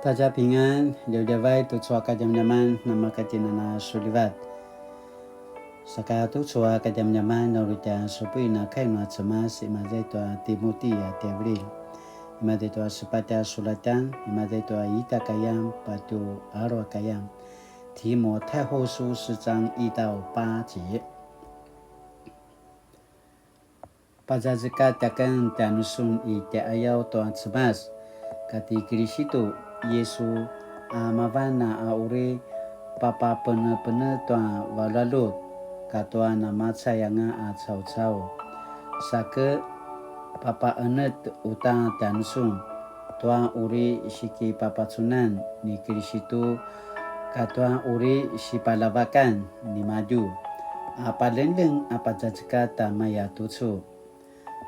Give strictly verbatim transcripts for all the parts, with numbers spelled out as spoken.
大家平安, djavadjavay tucu a kadjamadjaman namakatjinana sulivat. Saka tucu a kadjamadjaman na uri tja supuin a kai nua Cemas, imaza i tua Timuti a tjaivililj, imaza i tua sepatj a sulatjan, imaza i tua ita kayam patje alu a kayam. 提摩太后書四章一到八節。 Pazazekatj aken tjanusun i tjaiqayaw tua Cemas, kati Kilisitu Yisu, a mavan a uri papapenepenetj tua valjualjut katua namacay anga a caucau. Sake papaqenetj uta tjanusun tua uri sikipapacunan ni Kilisitu katua uri sipaljavakan nimadju, a palengleng a pazazekatj a maya tucu.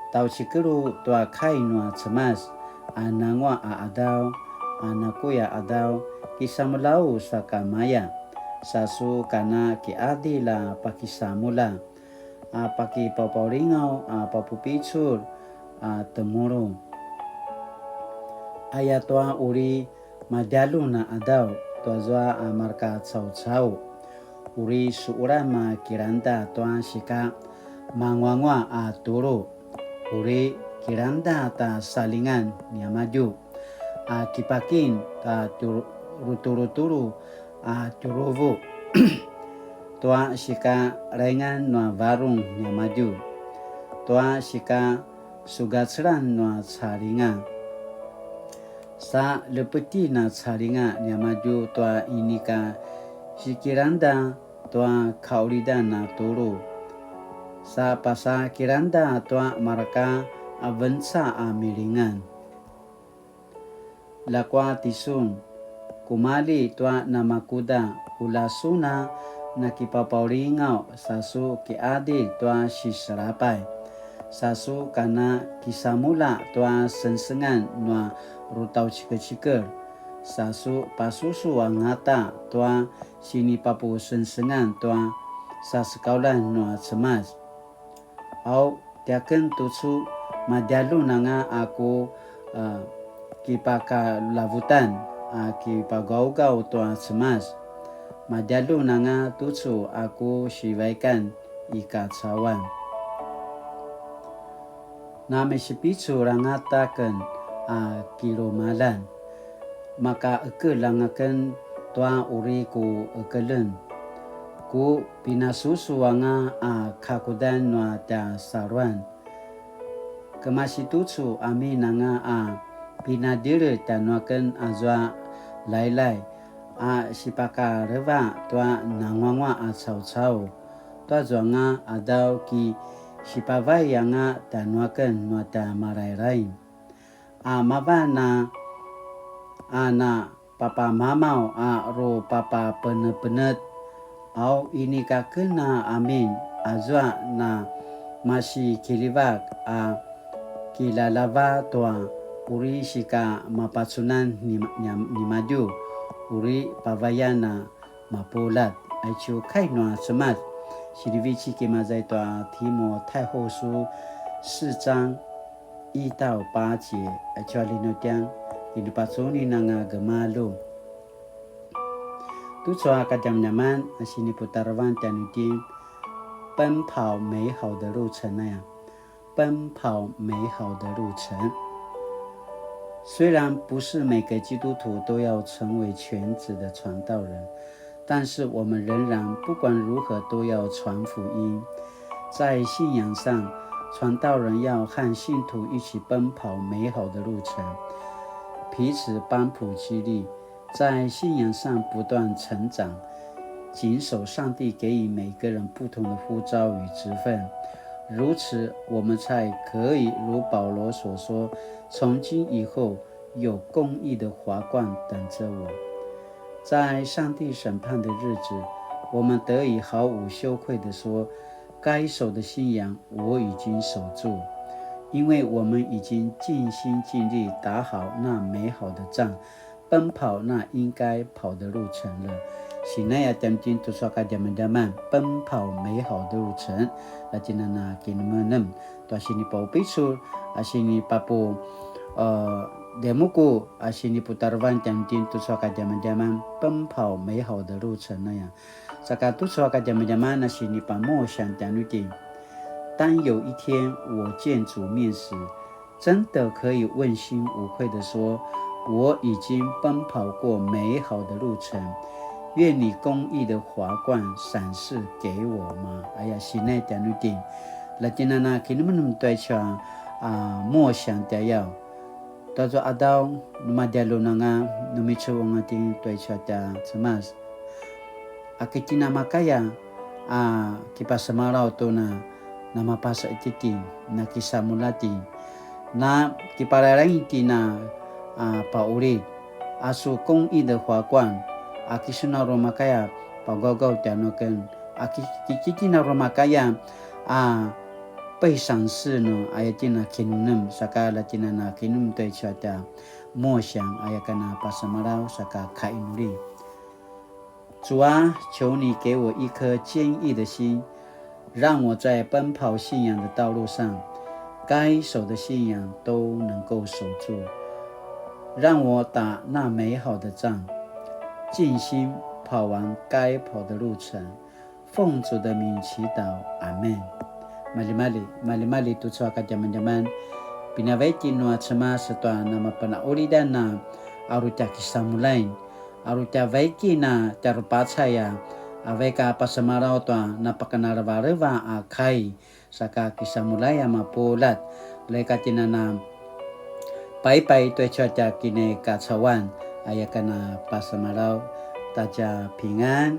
Tjaucikelu tua kai nua Cemas, a nanguaq a qadaw, a nakuya qadaw, kisamuljau sakamaya, sa su kana kiqadilj a pakisamulja, a pakipaupaulingaw a papupicul a temulu. Ayatua uri madjaljun a qadaw tuazua a mareka caucau. Uri suqelam a kilangda tua sika manguanguaq a tulu. Uri kilangda ta salingan niamadju, a kipakim ta tjulu-, rutulutulu a tjuruvu. Tua sika laingan nua varung niamadju, tua sika sugacelan nua calinga. Sa lepetin a calinga niamadju tua inika sikilangda tua kaqulidan a tulu. Sa pasa kilangda tua mareka a venca a milingan. Ljakua tisun, kumalji tua namakuda, ulja sun a nakipapaulingaw, sa su kiqadilj tua siselapay, sa su kana kisamulja tua sengsengan nua rutjaucikecikel, sa su pasusu angata tua sinipapusengsengan tua sasekauljan nua Cemas. Au, tiaken tucu madjaljun anga a ku, a, kipakalavutan, a, kipagaugaw tua Cemas. Madjaljun anga tucu a ku sivaikan i kacauan. Namisipicul angata aken a kilumalan. Maka ekel anga aken tua uri ku ekelen. Ku pinasusu anga a kakudan nua tja saluan. Kemasi tucu amin anga a pinadilj tjanuaken azua lailai a sipakaleva tua nanguanguaq a caucau. Tua zuanga a qadaw ki sipavai anga tjanuaken nua tja malailai. A mavan a, a na papamamaw a ru papapenepenetj, au inika aken a amin azua na masi kilivak a kilalava tua uri sika mapacunan ni, ni, nimadju, uri pavayan a mapuljat. Aicu kai nua Cemas, sinivecik imaza i tua 提摩太后書四章一到八節, aicu a linutjang, kinupacunin anga gemalju. Tucu a kadjamadjaman a siniputarevan tjanuitjen, 奔跑美好的路程 aya. 奔跑美好的路程。虽然不是每个基督徒都要成为全职的传道人，但是我们仍然不管如何都要传福音。在信仰上，传道人要和信徒一起奔跑美好的路程，彼此帮扶激励， 在信仰上不断成长，谨守上帝给予每个人不同的呼召与职分。如此，我们才可以如保罗所说，从今以后有公义的华冠等着我。在上帝审判的日子，我们得以毫无羞愧地说，该守的信仰我已经守住，因为我们已经尽心尽力打好那美好的仗， 奔跑那应该跑的路程了。Sinaya tjanuitjen tucu a kadjamadjaman, 奔跑美好的路程. Lja tjen a na kinemenem tua sinipaupicul, a sinipapu, eh, Demuku a siniputarevan tjanuitjen tucu a kadjamadjaman, 奔跑美好的路程 aya. Saka tucu a kadjamadjaman a sinipamusiang tjanuitjen. 当有一天我见主面时，真的可以问心无愧地说，我已经奔跑过美好的路程，愿你公义的华冠赏赐给我吗？Aya sinai tjanuitjen. Latinana kinemenem tua icu a, a, musiang tjayaw. Tuacu a qadaw, nu madjalunanga, nu micuvung itjen tua icu a tja Cemas. A ki tjen a makaya, a kipasemalaw tu na, na mapasa itjen, na kisamulja itjen, na kipararangi itjen a, a, pauli, a su 公义的华冠, a ki su na uri makaya, pagawgaw tjanuaken, a ki, ki, ki tjen a uri makaya, a, 被赏赐 nu, aya itjen a kinemenem, saka latinana kinemenem tua icu a tja musiang, aya ken a pasemalaw, saka kainuli. 主啊，求你给我一颗坚毅的心，让我在奔跑信仰的道路上，该守的信仰都能够守住，让我打那美好的仗，尽心跑完该跑的路程。奉主的名祈祷，阿们。Maljimalji, maljimalji tucu a kadjamadjaman. Pinavai itjen nua Cemas tua na mapenaqulidan a uri tja kisamuljain. Aru tja vaiki na tja rupacay a, a vaik a pasemalaw tua na pakenalevaleva a kai, saka kisamuljai a mapuljat, leka tjen a na paipai tua icu a tja kinacauan, aya ken a pasemalaw, ta tja pingan.